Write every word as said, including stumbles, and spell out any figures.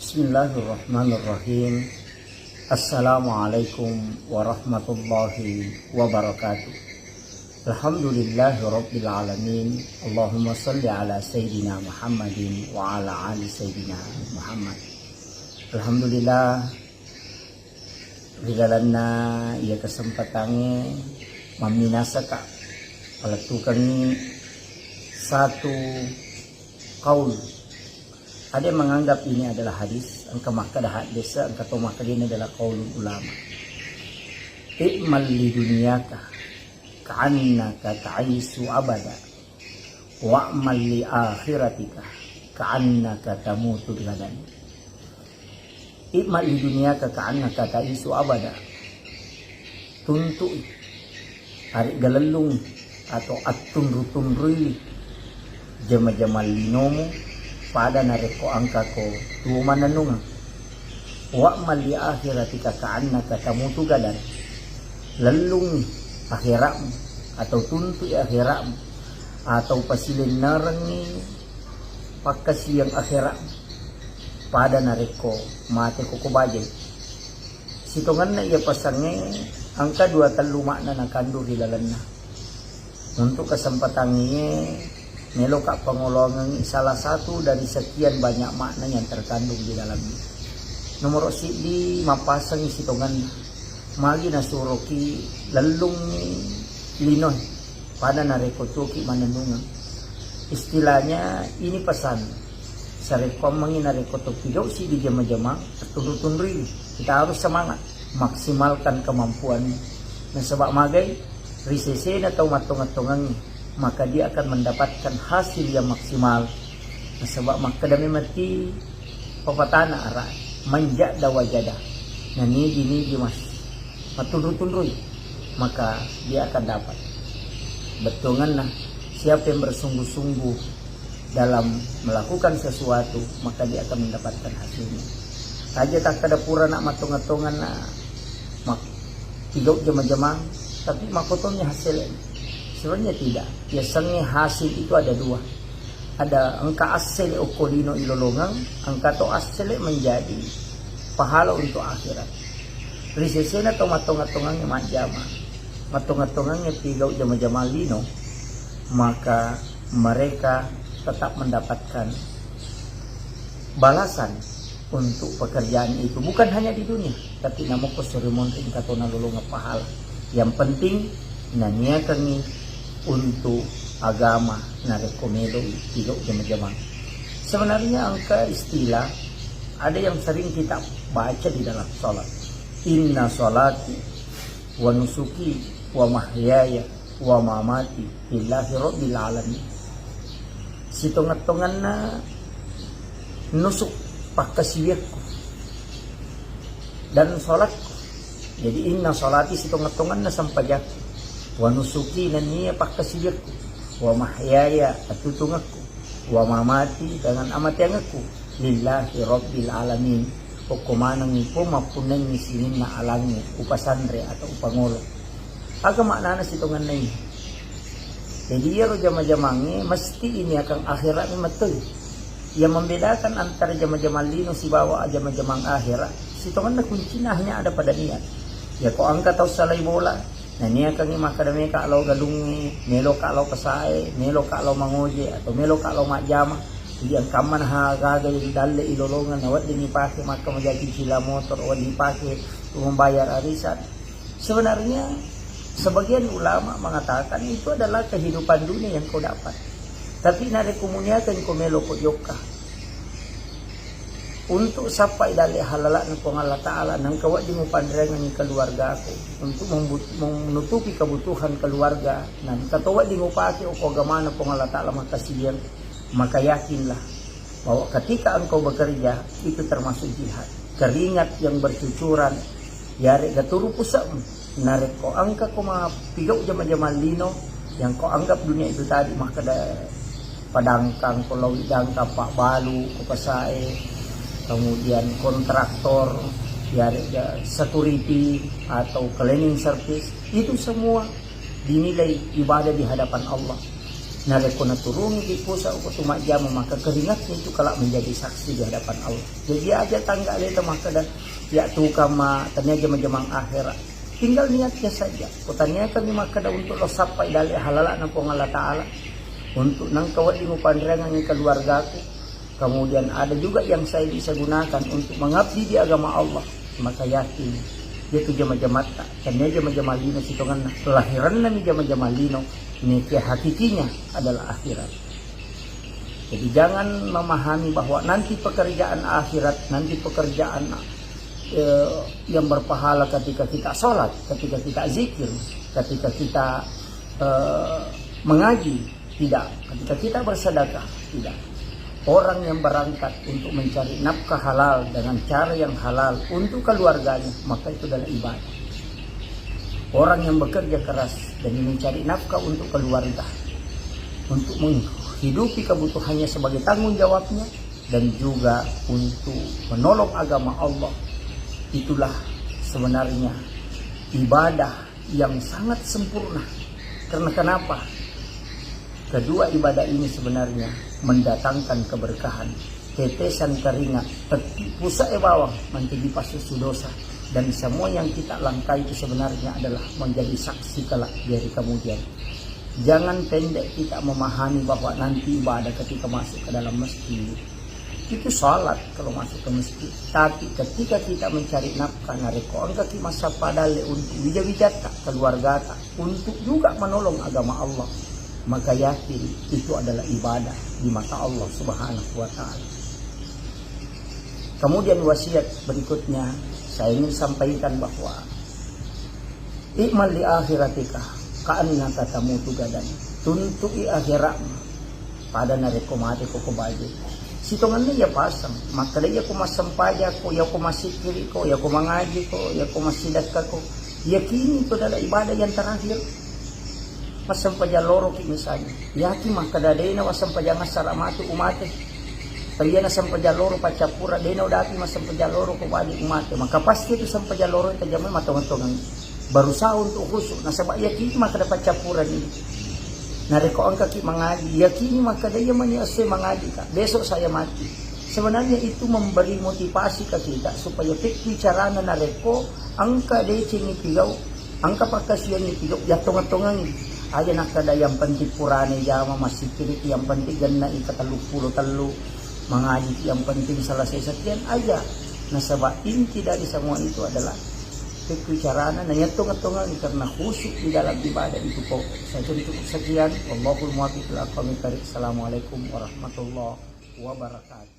Bismillahirrahmanirrahim. Assalamualaikum warahmatullahi wabarakatuh. Alhamdulillahi rabbil alamin. Allahumma salli ala sayyidina Muhammadin wa ala ali sayyidina Muhammad. Alhamdulillah, ri lalenna iya kesempatangnge mamminasaka palettukengngi satu qaul. Ada yang menganggap ini adalah hadis, engka makkeda hadis, engka to makkeda ini adalah qaulul ulama. I'mal li dunyaka ka'annaka ta'isyu abada, wa'mal li akhiratika ka'annaka tamutu gadan. I'mal li dunyaka ka'annaka ta'isyu abada. Tuntu'i, aregga lellungi atau attunru-tunrui jama-jamang linomu pada narekko engkako tuo mannennungeng. Wa'mal li akhiratika ka'annaka tamutu gadan. Lellungi akhiratmu atau tuntu'i akhiratmu atau pasilennerengngi pakkasiwiang akhiratmu pada narekko mateko ko bajai. Sitongenna iya pasangnge engka dua tellu makna nakandung ri lalenna. Untuk kesempatan iye, meloka pangoloangengngi salah satu dari sekian banyak makna yang terkandung di dalamnya. Nomoro siddi, mappasengngi sitongenna. Magi nasuroki lellungngi linoe pada narekko tuoki mannennungeng. Istilahnya ini pesan. Sarekkoammengngi narekko topigau siddi jama-jamang, tunru-tunrui. Kita harus semangat, maksimalkan kemampuanmu. Nasaba magai, ri sesena tau mattongeng-tongengngi, maka dia akan mendapatkan hasil yang maksimal. Nasaba makkeda memang ti papatana ara, man jadda wajada. Nah, nigi-nigi mas mattunru-tunrui, maka dia akan dapat. Bettuangenna, siapa yang bersungguh-sungguh dalam melakukan sesuatu, maka dia akan mendapatkan hasilnya. Aja takkeda purana mattongeng-tongenna, mak-, pigau jama-jamang, tapi makkotoni hasilnya. Sebenarnya tidak. Yasengnge hasil itu ada dua. Ada engka assele okko lino ilolongeng, engka to assele menjadi pahala untuk akhirat. Ri sesena to mattongeng-tongengnge majjama, mattongeng-tongengnge pigau jama-jamang lino, maka mereka tetap mendapatkan balasan untuk pekerjaan itu, bukan hanya di dunia, tapi namoko suri monri engka to nalolongeng pahala. Yang penting naniakengngi untuk agama narekko meloi pigau jama-jamang. Sebenarnya engka istilah, ada yang sering kita baca di dalam salat. Inna salati wa nusuki wa mahyaya wa mamati lillahi rabbil alamin. Sitongeng-tongenna nusuk, pakkasiwiakku, dan salatku. Jadi inna salati sitongeng-tongenna sempajakku, wa nusuki nennia pakkasiwiakku, wa mahyaya atutungekku, wa mamati dengan amateangekku, lillahi rabbil alamin. Okko manengngi Puang mappunnangngi sininna alangnge upasanre atau upangolo. Aga maknana sitongenna ini? Jadi iyaro jama-jamangnge mesti ini akan akhirat ni metoi. Yang membedakan antara jama-jamang lino sibawa jama-jamang akhirat, sitongenna kuncinya hanya ada pada niat. Ya ko engka tau salai bola, naniakangngi makkeda meka lao galungnge, meloka lao pesae, meloka lao mangoje, atau meloka lao majjama. Jadi engkamma naha gaga dalle ilolongeng, nawedding ipake makka majaji cila motor, wedding ipake membayar arisan. Sebenarnya sebagian ulama mengatakan itu adalah kehidupan dunia yang kau dapat. Tapi narekko muniakan ko melo ko jokka untuk sappai dalle halala'na Puang Allah Ta'ala, nengka wedding mupanreangengi keluargaku untuk membut-, menutupi kebutuhan keluarga, nengka to wedding mupake okko agamana Puang Allah Ta'ala makkasiwiang, maka yakinlah bahwa ketika engkau bekerja, itu termasuk jihad. Keringat yang bercucuran, yarega turu puse'mu. Narekko engka ko mappigau jama-jamang lino, yang kau anggap dunia itu tadi, makkeda padangkang, ko lawi dangkang, pabbalu ko pesae, kemudian kontraktor, yarega security atau cleaning service, itu semua dinilai ibadah di hadapan Allah. Narekko naturungiki pusa ko tu majjama, maka keringatnya itu kelak menjadi saksi di hadapan Allah. Jadi aja tangga leta makkeda, ya tukang ma tania jama-jamang akhirat. Tinggal niatnya saja. Kutaniakanni makkeda untuk lo sappai dalle halalana Puang Allah Ta'ala, untuk nangka wedding upanreangengngi keluargaku. Kemudian ada juga yang saya bisa gunakan untuk mengabdi di agama Allah. Maka yakin, itu jama-jamatta, tania jama-jama lino sitongenna. Lahiranna mi jama-jama lino, nekia hakikinya adalah akhirat. Jadi jangan memahami bahwa nanti pekerjaan akhirat, nanti pekerjaan eh, yang berpahala ketika kita sholat, ketika kita zikir, ketika kita eh, mengaji, tidak. Ketika kita bersedekah, tidak. Orang yang berangkat untuk mencari nafkah halal dengan cara yang halal untuk keluarganya, maka itu adalah ibadah. Orang yang bekerja keras demi mencari nafkah untuk keluarga, untuk menghidupi kebutuhannya sebagai tanggung jawabnya, dan juga untuk menolong agama Allah, itulah sebenarnya ibadah yang sangat sempurna. Karena kenapa? Kedua ibadah ini sebenarnya mendatangkan keberkahan. Tetesan keringat, tetti pusae bawang, mancaji passusu dosa. Dan semua yang kita langkai itu sebenarnya adalah menjadi saksi kelak di hari kemudian. Jangan pendek kita memahami bahwa nanti ibadah ketika masuk ke dalam masjid, itu salat kalau masuk ke masjid. Tapi ketika kita mencari nafkah, narekko engkaki massappa dalle untuk wija-wijatta, keluargata, untuk juga menolong agama Allah, maka yakin itu adalah ibadah di mata Allah Subhanahu wa Ta'ala. Kemudian wasiat berikutnya saya ingin sampaikan bahwa i'mal li akhiratika ka'annaka tamutu gadan. Tuntu'i akhiratmu pada narekko mate ko ko baje. Sitongenna iya pasang, makkeda iya ko massempajako, iya ko massikkiriko, iya ko mangajiko, iya ko massidakkako. Yakini itu adalah ibadah yang terakhir. Massempajang loroki misalnya. Yaki makkeda de'na wassempajang assara matu umate. Tapi iya nassempajang loro paccappura, de'na udapi massempajang loro ko bali umate. Maka pasti itu sempajang loro tajamai matongeng-tongeng. Berusaha untuk khusyuk. Nasaba yakini makkeda paccappura ni. Narekko engkaki mangaji, yakini makkeda iya mani esso mangaji ka. Besok saya mati. Sebenarnya itu memberi motivasi ke kita supaya pekkui carana narekko engka decengi pigau, engka pakkasiangi pigau, yattongeng-tongengi. Aja nakkeda yang penting purane jama massikkiriki, yang penting genna ika telluppulo tellu, mangaji yang penting selesai sekian aja. Nasaba inti dari semua itu adalah pekkui carana na yattongeng-tongengi karena khusyuk di dalam ibadah itu pokok. Saya tutup sekian. Wallahul muwaffiq ila aqwamit thariq. Assalamualaikum warahmatullahi wabarakatuh.